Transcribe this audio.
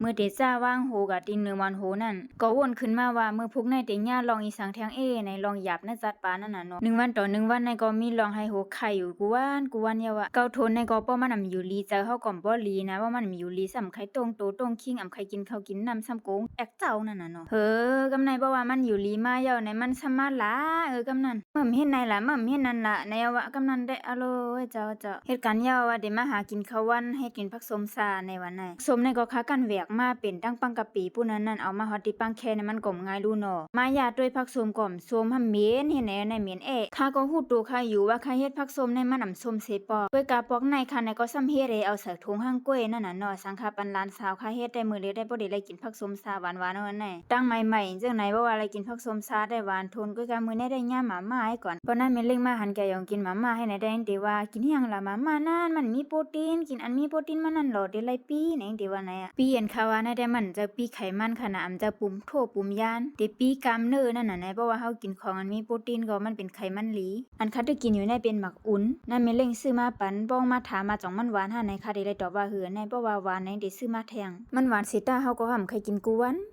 ມື້ເຕຈ້າວາງໂຮກະຕິໜຶ່ງວັນໂຮນັ້ນ ກໍວົນຂຶ້ນມາວ່າ ມື້ພຸກໃນເຕຍ່າລອງອີ່ສັງແທງເອ ໃນລອງຢາບໃນຈັດປານັ້ນນະເນາະ. ໜຶ່ງວັນຕໍ່ໜຶ່ງວັນໃນກໍມີລອງໃຫ້ໂຮໄຂ້ຢູ່ກູວັນ ກູວັນເຍົາວ່າ ເກົາທົນໃນກໍເພາະມັນອຳຢູ່ລີ ໃຈເຮົາກໍບໍ່ດີນະ ວ່າມັນອຳຢູ່ລີ ຊ້ຳໄຄຕົງໂຕຕົງຄິງ ອຳໄຄກິນເຂົ້າກິນນ້ຳ ຊ້ຳໂກງແອກເຈົ້ານັ້ນນະເນາະ. ເຮີ ກຳໃນເພາະວ່າມັນຢູ່ລີມາເຍົາໃນ ມັນຊ້ຳມາຫຼາ ເອີ ກຳນັ້ນ ມັນເຮັດໃນລະ ມັນເຮັດນັ້ນລະ ໃນວ່າກຳນັ້ນແດ່ ອະໂລຍ ເຈົ້າ ເຈົ້າ ເຮັດການເຍົາວ່າເດມາຫາກິນເຂົ້າວັນ ເຮັດກິນຜັກສົ້ມຊາໃນວ່າໃນ ສົ້ມໃນກໍຂາກັນແຫວກມາເປັນຕັ້ງປັງກະປີພຸ້ນນັ້ນ ເອົາມາຮອດທີ່ປັງແຄໃນມັນກໍບໍ່ງ່າຍດູເນາະ ມາຢາດດ້ວຍຜັກສົ້ມກໍສົ້ມຫ້ຳເໝັນ ເຮັດໃນໃນເໝັນແອະ ຂ້າກໍຮູ້ໂຕຂ້າຢູ່ວ່າຂ້າເຮັດຜັກສົ້ມໃນມັນອຳສົ້ມເສປອກ ກ້ວຍກາປອກໃນຂ້າໃນກໍຊ້ຳເຮັດໃຫ້ເອົາໃສ່ຖົງຫ້າງກ້ວຍນັ້ນນະເນາະ ສັງຂ້າປັນຫຼານສາວຂ້າເຮັດໄດ້ມື້ເດີໄດ້ບໍ່ໄດ້ໄດ້ກິນຜັກສົ້ມຊາຫວານໆ ເນາະ ໃນ ຕັ້ງໃໝ່ໆ ຈັ່ງໃນ ເພາະວ່າໄດ້ກິນຜັກສົ້ມຊາໄດ້ຫວານທົນ ກໍກະມື້ນີ້ໄດ້ຍາມມາມ່າໃຫ້ກ່ອນ ເພາະນັ້ນແມ່ເລັງມາຫັນແກ່ຢອງກິນມາມ່າໃຫ້ໃນ ແຕ່ຍັງເຕວ່າ ກິນຫຍັງລະມາມ່ານັ້ນ ມັນມີໂປຣຕີນ ກິນອັນມີໂປຣຕີນມານັ້ນຫຼໍ ເຕໄລ່ປີ້ ໃນເຕວ່າໃນ ປີ້ອັນຄາວາໃນ ແຕ່ມັນຈະປີ້ໄຂມັນຂະໜາດ ຈະປຸ່ມໂທປຸ່ມຢານ ເຕປີ້ກາມເນີນັ້ນນະໃນ ເພາະວ່າເຮົາກິນຂອງອັນມີໂປຣຕີນກໍມັນເປັນໄຂມັນຫຼີ ອັນຄັນໄດ້ກິນຢູ່ໃນເປັນໝາກອຸ່ນ ນັ້ນແມ່ເລັງຊື້ມາປັນ ປ້ອງມາຖາມມາຈ່ອງມັນຫວານຫັ້ນໃນ ຂ້າເຕໄດ້ຕອບວ່າ ເຮີ ໃນ ເພາະວ່າຫວານໃນ ເຕຊື້ມາແທງ ມັນຫວານເສຕາ ເຮົາກໍຫ້າມໃຄກິນກູວັນ